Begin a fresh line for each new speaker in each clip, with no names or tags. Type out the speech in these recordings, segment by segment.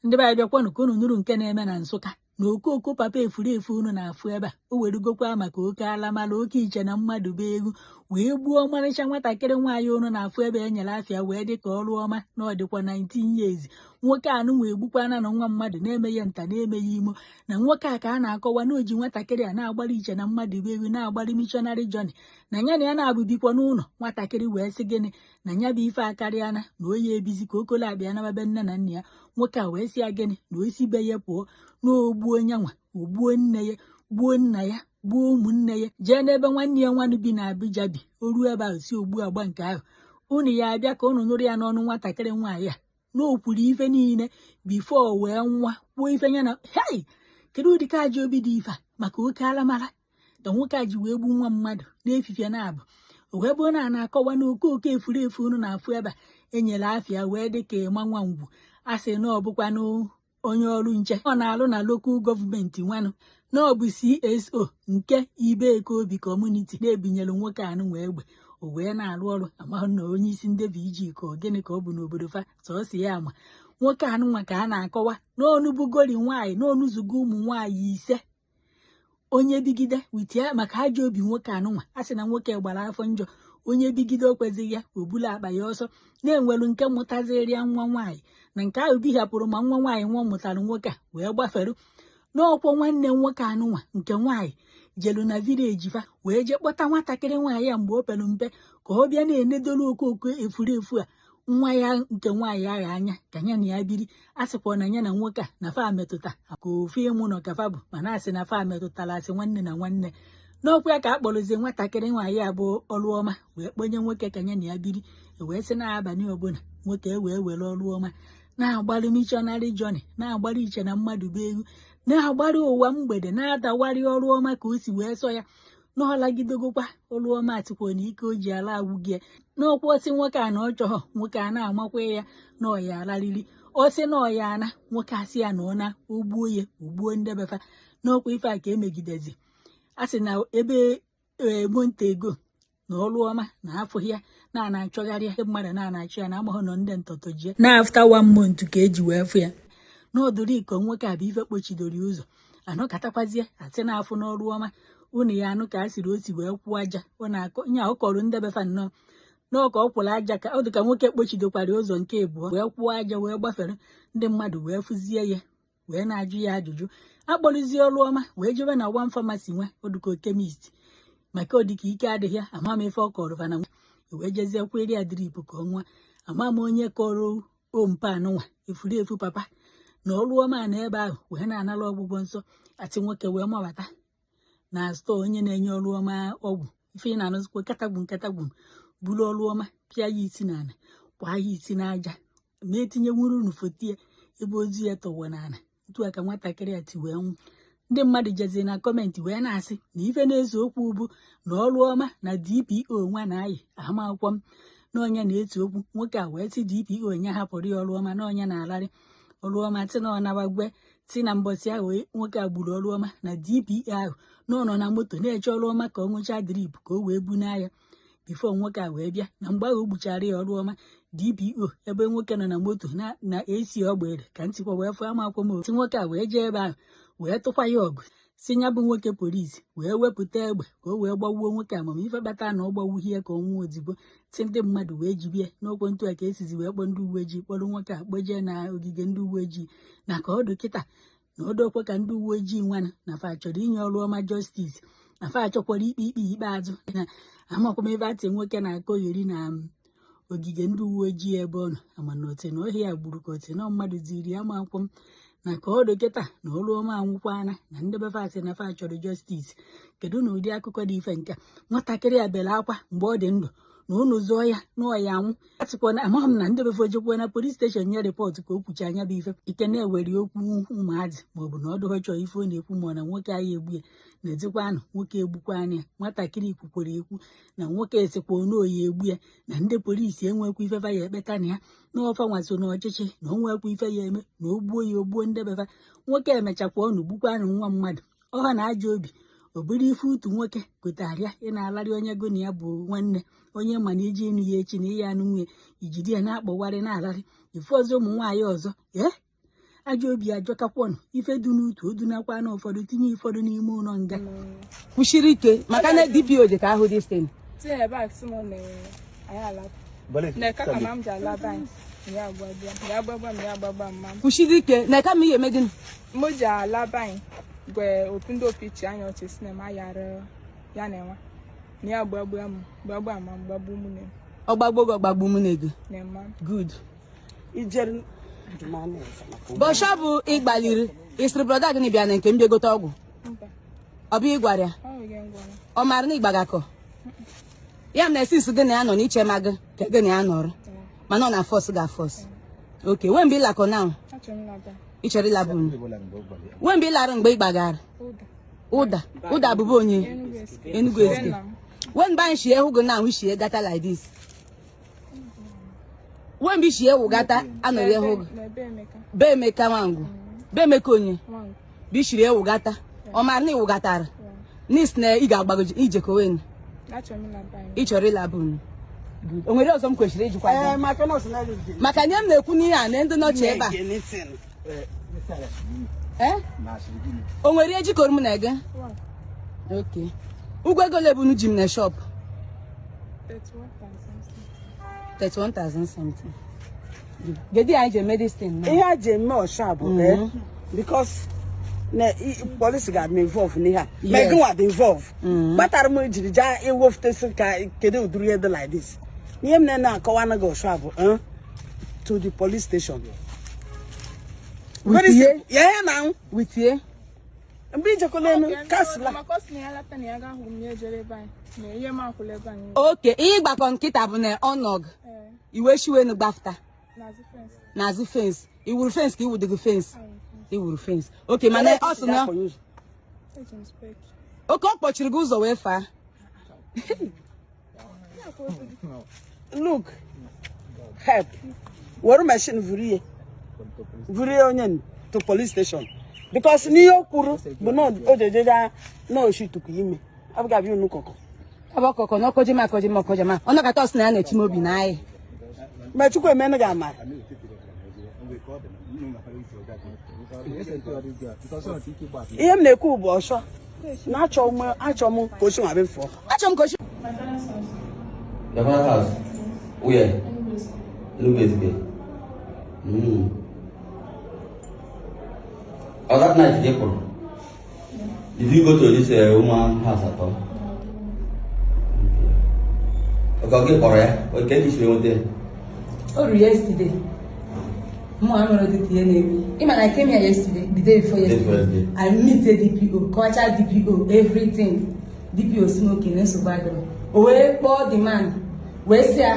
Ndị be anyị, bịakwanụ ka unu nụrụ nke na-eme na Nsụka na okooko papa efurefu unu na-afụ ebe a. O werugokwa maka oke alamala oke iche na mmadụ bụ egwu wee gbuo ọmarịcha nwatakịrị nwaanyị unu na-afụ ebe e nyere afịa wee dị ka ọrụ ọma na ọ dịkwa 19 years. Nwoke anụ wee gbukwana na nwa mmadụ na-emeghị nta, na-emeghị imo. Na nwoke a ka a na-akọwa na o ji nwatakịrị a na-agbara iche na mmadụ bụ egwu, na-agbara missionary journey na ya na ya na-abụbikwa n'ụlọ. Nwatakịrị wee sị gịnị na ya bụ ife akarịana na oyi ebizi ka okolo abịa na be nne na nna ya. Nwoke a wee sị ya gịnị na o si be ya pụọ, na ogbuo nyanwa, ogbuo nne ya, gbuo nna ya, gbuo ụmụnne ya, jee n'ebe nwanne ya nwanụ bi na Abuja bi. O ruo ebe ahụ, si ogbu agba nke ahụ. Unu ya abịa ka unu nụrụ ya n'ọnụ nwatakịrị nwaanyị a na o kwuru ife niile before wee nwa kwuo ife ya na hei. Kedu ụdị ka ajọ obi dị ife a maka oke alamara ka nwoke a ji wee gbu nwa mmadụ n'efifie na-abụ? O wee bụrụ na a na-akọwa na okooko efurefu unu na-afụ ebe a enyere afịa wee dị ka ịma nwa ngwu, a sị na ọ bụkwanụ onye ọrụ nche, ọ na-alụ na local government nwanụ, na ọ bụ CSO nke Ibeeke Obi community na-ebinyere nwoke anụ wee egbe o wee na-arụ ọrụ. Amaghị na onye isi ndị VG ka ọ gịnị ka ọ bụ n'obodo fa sọọsị ya ama. Nwoke anụnwa ka a na-akọwa n'ọnụbugori nwaanyị n'ọnụzugo ụmụ nwaanyị 5 onye bigide witie maka ajọ obi nwoke anụnwa. A sị na nwoke gbara afọ njọ, onye bigide o kwezighị ya, o bulu akpa ya ọsọ. Na-enwelu nke mụtaziri ya nwa nwaanyị na nke ahụ bihapụrụ ma nwa nwaanyị nwa mụtara nwoke a wee gbaferu n'ọkwọ. Nwanne nwoke anụnwa nke nwaanyị jelu na village fa wee jee kpọta nwatakịrị nwaanyị ya mgbe o pere mpe ka ọ bịa na-enedolu okooko efurefu a nwa ya nke nwaanyị agha anya ka ya na ya biri. A sịkwa na ya na nwoke a na fa metụta ka ofu ịmụ nọ ka fa bụ, mana asị na fa metụtara asị nwanne na nwanne. N'okwu ya ka a kpọrọzie nwatakịrị nwaanyị a bụ Ọlụọma wee kponye nwoke ka ya na ya biri. Wee sị na-abalị ọbụla nwoke wee were Ọlụọma na-agbalị missionary journey, na-agbalị iche na mmadụ bụ egwu, na-agbalị ụwa mgbede, na-adawari Ọlụọma ka o si wee sọ ya n'ọlagidegokwa. Ọlụọma tikwa na ike o ji ala agwụgị n'okwu osi nwoke a na ọ chọghọ. Nwoke a na-amakwa ya na ọya alariri osi na ọya ana. Nwoke asị ya na ọ na ogbuo ya, ogbuo ndebefa. N'okwu ife a ka emegidezi, a sị na ebe montego na Ọlụọma na afụghị ya na na-achọgharị ndị mmadụ na na-achọ ya na amaghị nọ ndị ntọtọ jie na after one month ka eji wee fụ ya n'ọdụrụ iko. Nwoke a bụ ife kpochidoro ụzọ anọkatakwazie asị na afụ n'ọrụ ọma. Unu ya anụ ka a siri o si wee kwụọ aja ọ na-akọ nya ọ kọrọ ndebefa nnọọ n'ọka ọ kwụrụ aja ka ọ dị ka nwoke kpochidokwara ụzọ nke abụọ wee kwụọ aja wee gbafere. Ndị mmadụ wee fụzie ya wee na-ajụ ya ajụjụ. Akpọrụzie Ọlụọma wee jebe na one pharmacy nwa oduko chemist maka ọdịka ike adịghị ya. Ama m ife ọ kọrọ fana wee jezie kwere ya drip ka ọ nwa. Ama m onye kọrọ ompa anụnwa efurefu papa na Ọlụọma na ebe ahụ wee na-anara ọgwụgwọ nsọ. Atị nwoke wee mabata na store onye na-enye Ọlụọma ọgwụ ife ị na-anụzikwa katagbu nkatagbu, buru Ọlụọma pịa ya isi n'ala, kwaa ya isi n'aja ma etinyewuru unu foto ya ebe ozu ya tọwọ n'ala otu a ka nwatakịrị a ti wee nwụ. Ndị mmadụ jezi na comment wee na-asị na ife na-ese okwu bụ na Ọlụọma na DPO nwa na-ayị ama akwụkwọ m na onye na-eti okwu. Nwoke a wee sị DPO nye hapụrụ ya Ọlụọma na onye na-alarị Ọlụọma sị na ọ nawagwe si na mbọsị ahụ nwoke a gburu Ọlụọma na DPO ahụ na ọ nọ na moto na-eche Ọlụọma ka ọ ṅụchaa drip ka o wee bunaa ya before nwoke a wee bịa. Na mgbe ahụ o gbuchara ya Ọlụọma, DPO ebe nwoke nọ na moto na esi ọgbere ka ntịkwa wee fụọ ama akwụkwọ m si nwoke a wee jee ebe ahụ wee tụkwa ya ọgụ, si ya bụ nwoke polisi wee wepụta egbe ka o wee gbawuo nwoke amamife kpata na ọ gbawuhie ka ọ nwụọ ozigbo. Si ndị mmadụ wee jibie n'okwu ntu a ka esizi wee kpọọ ndị uwe ojii, kpọrọ nwoke a kpọjee na ogige ndị uwe ojii na ka ọ dị kịta na ọdọkwe ka ndị uwe ojii nwana na fa chọrọ inye Ọlụọma justice na fa chọkwara ikpe ikpe ikpeazụ na amakwa m ebe atị nwoke na-akọgheri na ogige ndị uwe ojii ebe ọ nọ ama na ote na ọhịa gburu ka ote na mmadụ ziri ya ama akwụkwọ m na ka ọ dị kịta na Ọlụọma anwụkwana na ndị be fa sị na fa chọrọ justice. Kedu na ụdị akụkọ dị ife nke nwatakịrị a bere akwa mgbe ọ dị ndụ na unu zụọ ya na ọya anwụ? Atịkwa na amaghị m na ndị befe ojekwa na police station nye report ka o kwuchi anya bụ ife ike na-ewere okwu ụmụazị maọbụ na ọ dụghọ chọọ ife ọ na-ekwu ma ọ na nwoke anyị egbu ya na-ezikwa anụ nwoke egbukwa anya ya. Nwatakịrị kwukwere ekwu na nwoke esikwa onoyi egbu ya na ndị polisi enwekwa ife fa ya ekpeta na ya na ọfa nwaso n'ọchịchị na o nwekwa ife ya eme na o gbuo ya, o gbuo ndebeba. Nwoke emechakwa ọnụ gbukwanụ nwa mmadụ ọha na ajọ obi. Ọ bụrụ ife utu nwoke gotarịa ị na-alarị onye go na ya bụ nwanne onye ma na iji ịnụ ya echi na ihe anụ nwunye ijidi ya na-akpọwarị na-alarị ife ọzọ ụmụ nwaanyị ọzọ ee. A Ajọ obi ajọkakwọnụ. Ife du n'utu odunakwa na ụfọdụ tinye ụfọdụ n'ime ụlọ nga.
Kwụsịrị ike maka na DPO ji ka ahụ this thing.
Tinye bag si m na anyị alapụ. Na kaka ma m ji alaba anyị. Ya agbagba m, ya agbagba m, ya agbagba m ma m.
Kwụsịrị ike na kama ihe eme gịnị?
Mo ji alaba anyị gwe opu ndị opichi anya ọchị si na m ayara ya na enwa. Na ya agbagba m, gbagba ma m gbagbu mụ na
Ọgbagbo gị ọgbagbu mụ na gị.
na mma m.
Good.
Ijere ndụmanụ.
Bọsha bụ ịgbaliri isiri brother gị bịa na nke m bịa gote ọgwụ.
Mba,
Ọ bụ ịgwara ya?
ọ nweghị ngwara.
Ọ maara na ịgbagakọ ya m na sis gị na ya nọ n'iche ma gị ka gị na ya nọrọ mana ọ na force ga force. Okay, when mgbe ịlakọ now?
Achọrọ m ịlaba.
Ị chọrọ ịlaba unu? When mgbe ịlara mgbe ị gbagara?
Ụda.
Ụda. Ụda bụbu onye?
Enugu Ezike.
Enugu Ezike.
Nna m.
When mgbe anyị shie hụ gị now shie gata like this. When mgbe shie wụ gata anọrọ ịhụ gị.
Na ebe Emeka.
Be Emeka Nwangwu. Be Emeka onye?
Nwangwu.
Bụ ishiri ewu gata. Ọ maara na ịwụ gatara? Nis na ị ga-agbagoji ijekowen.
Achọrọ m ịlaba anyị.
Ị chọrọ ịlaba unu. O nwere ọzọ m kwesịrị ijikwa gị?
Maka na ọ sị na
Maka nye m na-ekwu n'ihe a na ndị nọchi ebe a. Eh? O nwere ihe jikọrọ m na gị?
One.
Okay. Ụgwọ ego ole bụ unu ji m na shop?
31,000.
31,000 something. Gedi anyị ji eme this thing now?
Ihe a ji eme ọsha bụ because na polisi ga-adị involve n'ihe a. Ma
Yes.
gị nwa dị involve. Kpatara m jiri jaa iwefutesi ka kedu ụdịrị ihe dị like this. Ihe m na-akọwa anaghị ọsha bụ to the police station.
With
Very
ihe?
simple. Ya ya na
With ye?
mgbe ijekwala enu kasịla.
Maka ọ sị na ya lata na ya ga-ahụ m ya ejere ebe anyị. Na ihe m akwụla ebe anyị.
Okay, ihe ịgbakọ nkịta bụ na ọnọg
Ee,
iwe shiwenu gbafta
n'azụ fence.
n'azụ fence. Iwuru fence ka iwudogo fence?
Ahụ fence.
Iwuru fence. Okay, mana ọ sị na
Eji m spek.
oke ọ kpọchiri gị ụzọ wee faa.
Look, help were machine vuru ihe vuru ihe onye to police station because n'ihe o kwuru bụ na o jejeja na oshituku ime abụghị abịa unu kọkọ.
Ọ bụ ọkọkọ na ọkọjema akọjema ọkọjema. Ọnọkata ọ sị na ya na-echi m obi na anyị.
Ma Chukwu emene gị amara. Ihe m na-ekwu bụ ọsọ na achọ m achọ m ka o si nwa befọ.
Achọ m ka o shi
My parents' house.
Your father's house? Where?
Enugu Ezike.
Enugu Ezike. Oh, that night, April. Did you go to this woman house at all? Okay, okay, kpọrọ ya. Okay, this way there.
O ruru yesterday. Mụ amụrụ dị ka ihe na-eme. Ịma na I came here yesterday, the day before
Day before
yesterday.
yesterday.
I meet the DPO, kọwacha DPO everything. DPO si n'oke na nsogbu adịrọ. O wee kpọọ the man wee sị ya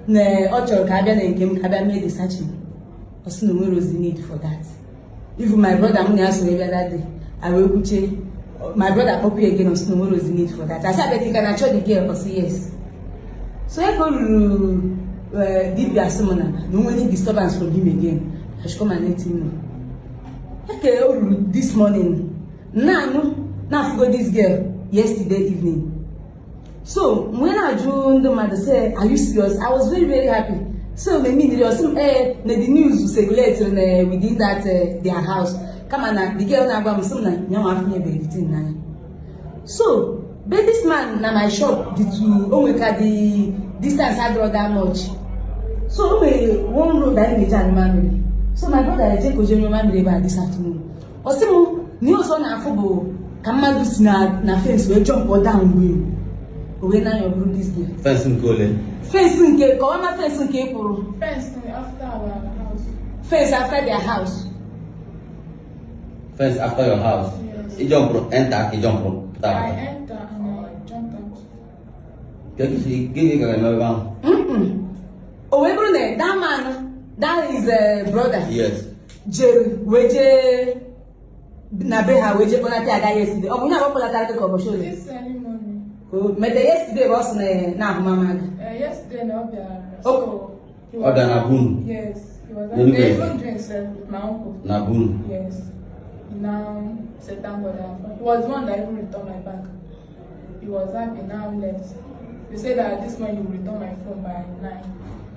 na ọ chọrọ ka abịa na nke m ka abịa mee the searching. Ọ sị na o nwere ozi need for that. Even my brother m na ya soro bịa that day. I wee kwuche my brother kpọkwa ya again, ọ sị na o nwere ozi need for that. I sị abịa ka na achọ the girl, ọ sị yes. So ya ka o ruru dibia asị m na na o nwere disturbance from him again. I should come and let him know. Ya ka o ruru this morning, naanụ na-afụgo this girl yesterday evening. So mgbe na-ajụ ndị mmadụ sị, "Are you serious?" I was very very happy. So me mean ọsị m ee na the news circulate na within that their house. Kama na the girl na-agwa m sị m na ya nwa afụnyebeghị the thing n'anya. So, but this man na my shop dị to o nweka the distance adịrọ that much. So o nwere one road anyị na-eji anyụ mamịrị. So my brother eje ka o jee nyụọ mamịrị ebe a this afternoon. Ọ sị m na ihe ọzọ ọ na-afụ bụ ka mmadụ si na fence wee jump down wee o wee na-anya ọ bụrụ this girl.
Fence nke ole?
Fence nke kọwa na fence nke ị kwụrụ.
Fence after our house.
Fence after their house.
Fence after your house.
Yes.
Ị jumpụrụ enter ka ị jumpụrụ pụta
I
apụta.
enter and I jumped out.
Gịnị ka ga-eme ebe ahụ?
Mm-mm. O wee bụrụ na that man, that is brother,
Yes.
jere wee jee na be ha wee jee kpọnata ada yesterday. Ọ bụ onye abụọ kpọlatara gị ka ọ bụ ole?
This early morning.
Mete yesterday bụ ọ sị na na ahụmama gị.
Yesterday, no, bịara.
Oh.
So, he
Ọ bịara na bunu.
Yes, he was
Enugu
They
Ezike.
even drink sef with my uncle.
Na bunu.
Yes. He now said thank God that he was the one that even returned my bag. He was happy, now left. He said that this morning he will return my phone by 9.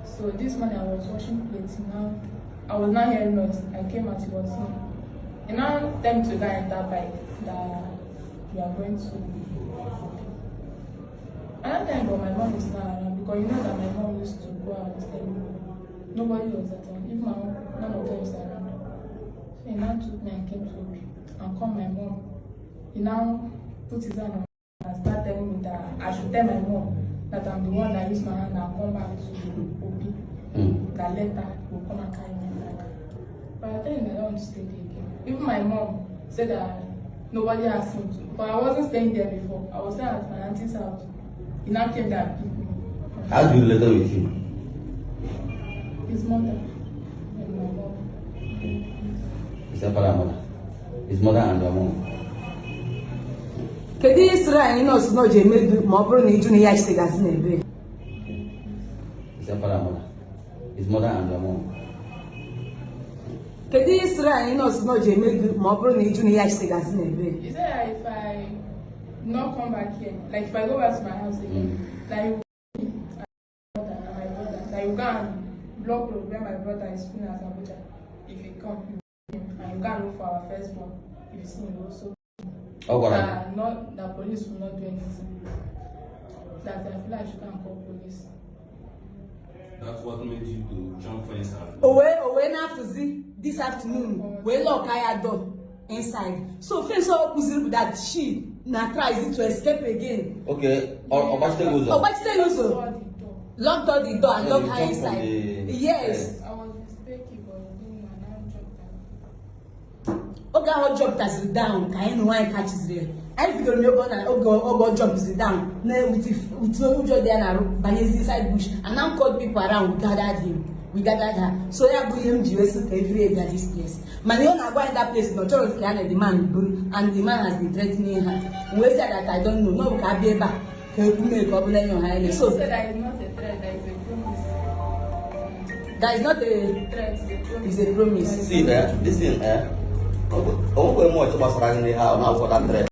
So this morning I was washing plates. Now I was not hearing noise. I came out, he was home. He now tell me to go and enter bike that we are going to. At that time, but my mom is not around because you know that my mom used to go out early. Nobody was at home. Even my uncle, none of them is around. So he now took me and came to Opi and called my mom. He now put his hand on me and start telling me that I should tell my mom that I'm the one that used my hand and come back to Opi. That later he will come and carry me back. But I tell him I don't want to stay there again. Even my mom said that nobody asked him to. But I wasn't staying there before. I was staying at my auntie's house. He now came there and picked me.
How do you relate with him?
His mother and my mom.
His father and mother. His mother and your mom.
Kedu ihe sịrị anyị nọọsụ na o ji eme gị ma ọ bụrụ na ịjụ na ihe achitegasị na ebe?
His father and mother. His mother and your mom.
Kedu ihe sịrị anyị nọọsụ na o ji eme gị ma ọ bụrụ na ịjụ na ihe achitegasị na ebe?
He said that if I not come back here, like if I go back to my house again, that he will and my brother, that you go and block road where my brother is schooling at Abuja. If he come, he will him, and you go and look for our firstborn. If you see him also.
Ọ gwara gị.
That not that police will not do anything. That I feel like I should go and call police.
That's what made you to jump fence and
O wee na-afụzi this afternoon wee lock ya door inside, so fence ọ kụziri bụ that she na tries to escape again.
Okay, ọ gbachite gị ụzọ.
Ọ gbachite ya ụzọ.
Saw the door.
Locked all the door and
So
locked
you
her
jump from
inside. Yes.
I was mistaken, but didn't and now jumped out.
Oge ahụ ọ jumptasịrị down ka anyị na nwaanyị kachiziri ya, anyị bidoro n'oge ọ na oge ọ jumpziri down na with ụjọ dị ya na-arụ banyezi inside bush and now called people around. We gathered him, we gathered her. So ya bụ ihe m ji wee sị ka every bịa this place, mana ihe ọ na-agwa anyị that place na ọ chọrọ ka ya na the man buru, and the man has been threatening her. M wee sị that I don't know, n'ọ bụ ka a bịa ebe a ka ekwu mee ka ọ bụla enyi ọha ya. So
He said that it's not a threat, that it's a promise.
That is not a
Threat, it's a promise.
It's a promise.
See, this thing, o nwekwe much gbasara gị n'ihe a ọ na-akwụkwọ that threat.